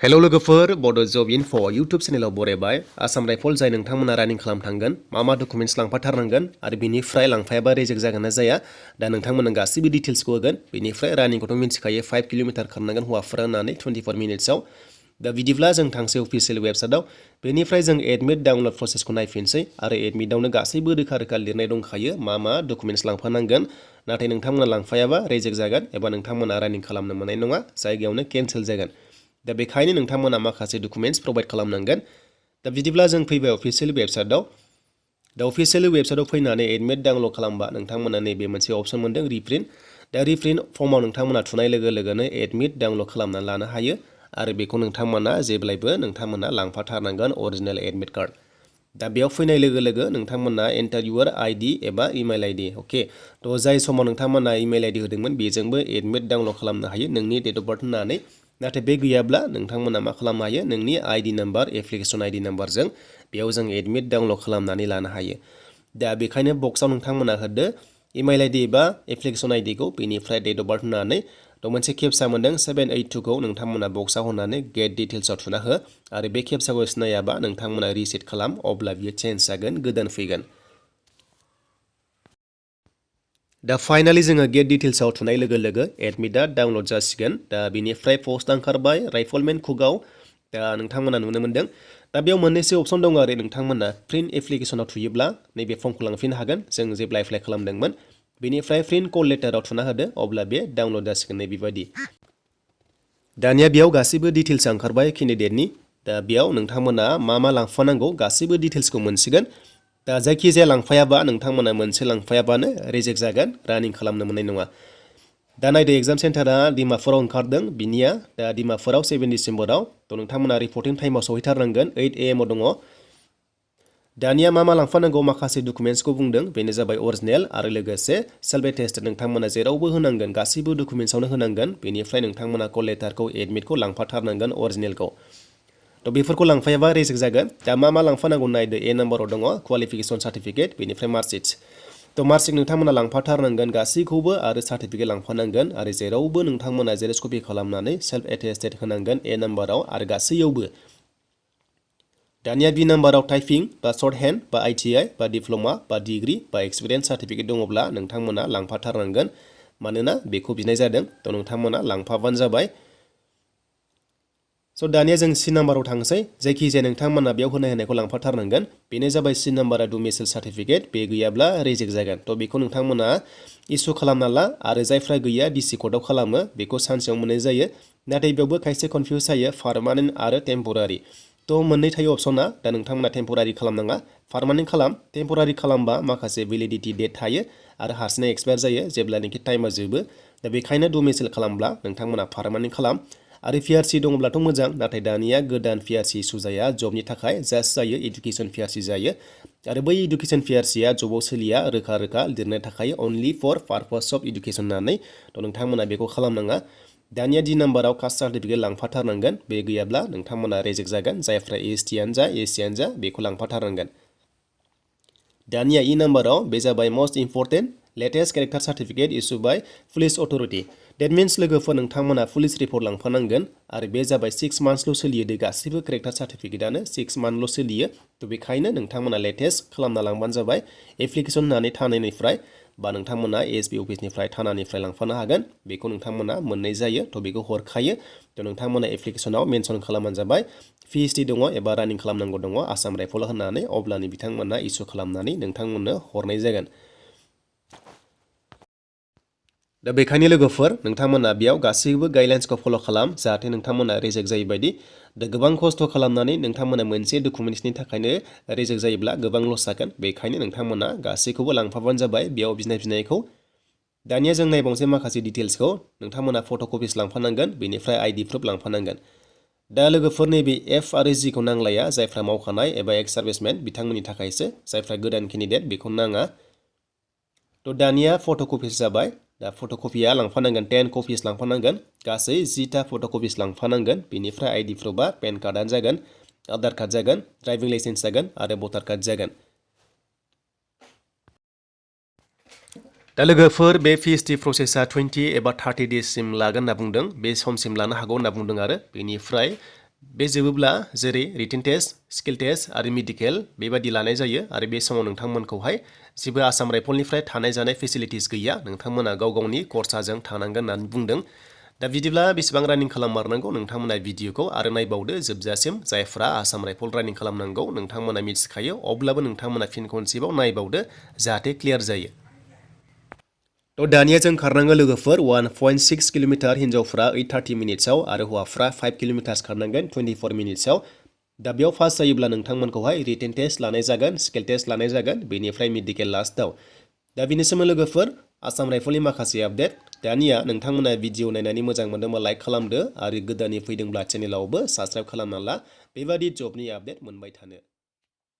Hello लोगोफोर बड' जब enough' YouTube चेनेलाव बरायबाय Assam rifle जाय नोंथांमोना रानिं खालाम थांगोन मा डकुमेन्ट्स लांफाथारनांगोन आरो बिनिफ्राय लांफायाबा रिजेक्ट जागोन ना जाया दा नोंथांमोना गासैबो डिटेल्सखौ होगोन बेनिफ्राय रानिंखौथ' मिन्थिखायो 5 किल'मिटार खारनांगोन हौवाफोरा होननानै 24 मिनिट्सआव दा बिदिब्ला जों थांसै अफिसियेल वेबसाइटआव बेनिफ्राय जों एडमिट डाउनलड प्रसेसखौ नायफिनसै आरो एडमिटआवनो गासैबो रोखा रोखा लिरनाय दंखायो मा डकुमेन्ट्स लांफानांगोन नाथाय नोंथांमोना लांफायाबा रिजेक्ट जागोन एबा नोंथांमोना रानिं खालामनो मोननाय नङा जायगायावनो केन्सेल जागोन दा बेखायनो नोंथांमोना माखासे डकुमेन्ट्स प्रोवाइड खालामनांगोन दा बिदिब्ला जों फैबाय अफिसियेल वेबसाइटआव दा अफिसियेल वेबसाइटआव फैनानै एडमिट डाउनलड खालामबा नोंथांमोना नैबे मोनसे अपसन मोनदों रिप्रिन्ट दा रिप्रिन्ट फर्माव नोंथांमोना थुनाय लोगो लोगोनो एडमिट डाउनलड खालामनानै लानो हायो आरो बेखौ नोंथांमोना जेब्लायबो नोंथांमोना लांफाथारनांगोन अरिजिनेल एडमिट कार्ड दा बेयाव फैनाय लोगो लोगो नोंथांमोना एन्टार युवर आइडि एबा इमेल आइडि अके थ' जाय समाव नोंथांमोना इमेल आइडि होदोंमोन बेजोंबो एडमिट डाउनलड खालामनो हायो नोंनि डेट अफ बार्थ होनानै नाथाय बे गैयाब्ला नोंथांमोना मा खालामनो हायो नोंनि आइडि नाम्बार एप्लिकेसन आइडि नाम्बारजों बेयाव जों एडमिट डाउनलड खालामनानै लानो हायो दा बेखायनो बक्सआव नोंथांमोना होदो इमेल आइडि एबा एप्लिकेसन आइडिखौ बेनिफ्राय डेट अफ बार्थ होनानै थ' मोनसे खेबसा मोनदों 782खौ नोंथांमोना बक्सआव होनानै गेट डिटेल्सआव थुना हो आरो बे खेबसाखौ सिनायाबा नोंथांमोना रिसेट खालाम अब्ला बियो चेन्ज जागोन गोदान फैगोन दा फाइनालि जोङो गेट डिटेल्सआव थुनाय लोगो लोगो एडमिटआ डाउनलड जासिगोन दा बिनिफ्राय पस्ट ओंखारबाय राइफलमेन कुकआव दा नोंथांमोना नुनो मोनदों दा बेयाव मोननैसो अपसन दङ आरो नोंथांमोना प्रिन्ट एप्लिकेसनाव थुयोब्ला नैबे फर्मखौ लांफिननो हागोन जों जेब्ला एप्लाइ खालामदोंमोन बेनिफ्राय प्रिन्ट कल लेटाराव थुना होदो अब्ला बे डाउनलड जासिगोन नैबेबायदि दानिया बेयाव गासैबो डिटेल्स ओंखारबाय केन्डिडेटनि दा बेयाव नोंथांमोना मा लांफानांगौ गासैबो डिटेल्सखौ मोनसिगोन दा जायखिजाया लांफायाबा नोंथांमोना मोनसे लांफायाबानो रिजेक्ट जागोन रानिं खालामनो मोननाय नङा दा नायदो एग्जाम सेन्टारा डिमापुराव ओंखारदों बिनिया दा डिमापुराव 7 डिसेम्बराव थ' नोंथांमोना रिपर्टिं टाइमाव सहैथारनांगोन 8 AM आव दङ दानिया मा लांफानांगौ माखासे डकुमेन्ट्सखौ बुंदों बेनो जाबाय अरिजिनेल आरो लोगोसे सेल्फ एटेस्टेड नोंथांमोना जेरावबो होनांगोन गासैबो डकुमेन्ट्सआवनो होनांगोन बेनिफ्राय नोंथांमोना कल लेटारखौ एडमिटखौ लांफाथारनांगोन अरिजिनेलखौ थ' बेफोरखौ लांफायाबा रिजेक्ट जागोन दा मा लांफानांगौ नायदो ए नाम्बाराव दङ क्वालिफिकेसन सार्टिफिकेट बेनिफ्राय मार्कशिट थ' मार्कशिट नोंथांमोना लांफाथारनांगोन गासैखौबो आरो सार्टिफिकेट लांफानांगोन आरो जेरावबो नोंथांमोना जेरक्स कपि खालामनानै सेल्फ एटेस्टेड होनांगोन ए नाम्बाराव आरो गासैयावबो दानिया बि नाम्बाराव टाइपिं बा सर्ट हेन्ड बा ITI बा डिप्ल'मा बा डिग्री बा एक्सपिरियेन्स सार्टिफिकेट दङब्ला नोंथांमोना लांफाथारनांगोन मानोना बेखौ बिनाय जादों थ' नोंथांमोना लांफाबानो जाबाय स' दानिया जों C नाम्बाराव थांसै जायखिजाया नोंथांमोना बेयाव होनायखौ लांफाथारनांगोन बेनो जाबाय C नाम्बारा डमिसाइल सार्टिफिकेट बे गैयाब्ला रिजेक्ट जागोन थ' बेखौ नोंथांमोना इसु खालामना ला आरो जायफ्रा गैया DC कर्टआव खालामो बेखौ सानसेयाव मोननाय जायो नाथाय बेयावबो खायसे कनफिउस जायो पार्मानेन्ट आरो टेम्परारि थ' मोननै थायो अपसना दा नोंथांमोना टेम्परारि खालामनाङा पार्मानेन्ट खालाम टेम्परारि खालामबा माखासे भेलिडिटि डेट थायो आरो हारसिंनो एक्सपायार जायो जेब्लानोखि टाइमा जोबो दा बेखायनो डमिसाइल खालामब्ला नोंथांमोना पार्मानेन्ट खालाम आरो PRC दङब्लाथ' मोजां नाथाय दानिया गोदान PRC इसु जाया जबनि थाखाय जास्ट जायो इडुकेसन PRC जायो आरो बै इडुकेसन PRCया जबाव सोलिया रोखा रोखा लिरनो थाखाय only four purpose of education होननानै थ' नोंथांमोना बेखौ खालामनाङा दानिया D नाम्बाराव कास्ट सार्टिफिकेट लांफाथारनांगोन बे गैयाब्ला नोंथांमोना रिजेक्ट जागोन जायफ्रा STयानो जा SCयानो जा बेखौ लांफाथारनांगोन दानिया E नाम्बाराव बे जाबाय most important latest character certificate issue by police authority date means लोगोफोर नोंथांमोना पुलिस रिपर्ट लांफानांगोन आरो बे जाबाय 6 मान्थसल' सोलियो दे गासैबो केरेक्टार सार्टिफिकेटआनो 6 मान्थल' सोलियो थ' बेखायनो नोंथांमोना लेटेस्ट खालामना लांबानो जाबाय एप्लिकेसन होनानै थानायनिफ्राय बा नोंथांमोना ASB अफिसनिफ्राय थानानिफ्राय लांफानो हागोन बेखौ नोंथांमोना मोननाय जायो थ' बेखौ हरखायो थ' नोंथांमोना एप्लिकेसनाव मेनसन खालामबानो जाबाय PST दङ एबा रानिं खालामनांगौ दङ आसाम राइफल होननानै अब्लानो बिथांमोना इसु खालामनानै नोंथांमोननो हरनाय जागोन दा बेखायनो लोगोफोर नोंथांमोना बेयाव गासैबो गाइडलाइन्सखौ फल' खालाम जाहाथे नोंथांमोना रिजेक्ट जायै बायदि दा गोबां खस्थ' खालामनानै नोंथांमोना मोनसे डकुमेन्ट्सनि थाखायनो रिजेक्ट जायोब्ला गोबां लस जागोन बेखायनो नोंथांमोना गासैखौबो लांफाबानो जाबाय बेयाव बिनायखौ दानिया जों नायबावनोसै माखासे डिटेल्सखौ नोंथांमोना फट' कपिस लांफानांगोन बेनिफ्राय ID प्रुफ लांफानांगोन दा लोगोफोर नैबे F आरो G खौ नांलाया जायफ्रा मावखानाय एबा एक्स सार्भिसमेन बिथांमोननि थाखायसो जायफ्रा गोदान केन्डिडेट बेखौ नाङा थ' दानिया फट' कपिस जाबाय दा फट' कपिया लांफानांगोन 10 कपिस लांफानांगोन गासै 10टा फट' कपिस लांफानांगोन बेनिफ्राय ID प्रुफआ पेन कार्डआनो जागोन आधार कार्ड जागोन ड्राइभिं लाइसेन्स जागोन आरो भटार कार्ड जागोन दा लोगोफोर बे PST प्रसेसा 20 एबा 30 डेजसिम लागोन होनना बुंदों बे समसिम लानो हागौ होनना बुंदों आरो बेनिफ्राय बे जोबोब्ला जेरै रिटेन टेस्ट, स्किल टेस्ट आरो मेडिकेल बेबादि लानाय जायो आरो बे समाव नोंथांमोनखौहाय जेबो आसाम राइफलनिफ्राय थानाय जानाय फेसिलिटिस गैया, नोंथांमोना गाव गावनि खरसाजों थानांगोन होननानै बुंदों। दा बिदिब्ला बेसेबां रानिं खालाममारनांगौ नोंथांमोना भिडिअखौ आरो नायबावदो जोबजासिम। जायफ्रा आसाम राइफल रानिं खालामनांगौ नोंथांमोना मिथिखायो, अब्लाबो नोंथांमोना फिन खनसेबाव नायबावदो जाहाथे क्लियार जायो। थ' दानिया जों खारनांगौ लोगोफोर 1.6 किल'मिटार हिन्जावफ्रा 8:30 मिनिट्सआव आरो हौवाफ्रा 5 किल'मिटार्स खारनांगोन 24 मिनिट्सआव। दा बेयाव पास जायोब्ला नोंथांमोनखौहाय रिटेन टेस्ट लानाय जागोन, स्किल टेस्ट लानाय जागोन, बेनिफ्राय मेडिकेल लास्टआव। दा बेनिसिम लोगोफोर आसाम राइफलनि माखासे आपडेट। दानिया नोंथांमोना भिडिअ नायनानै मोजां मोनदोंबा लाइक खालामदो आरो गोदानै फैदोंब्ला चेनेलावबो साबस्क्राइब खालामना ला बेबादि जबनि आपडेट मोनबाय थानो।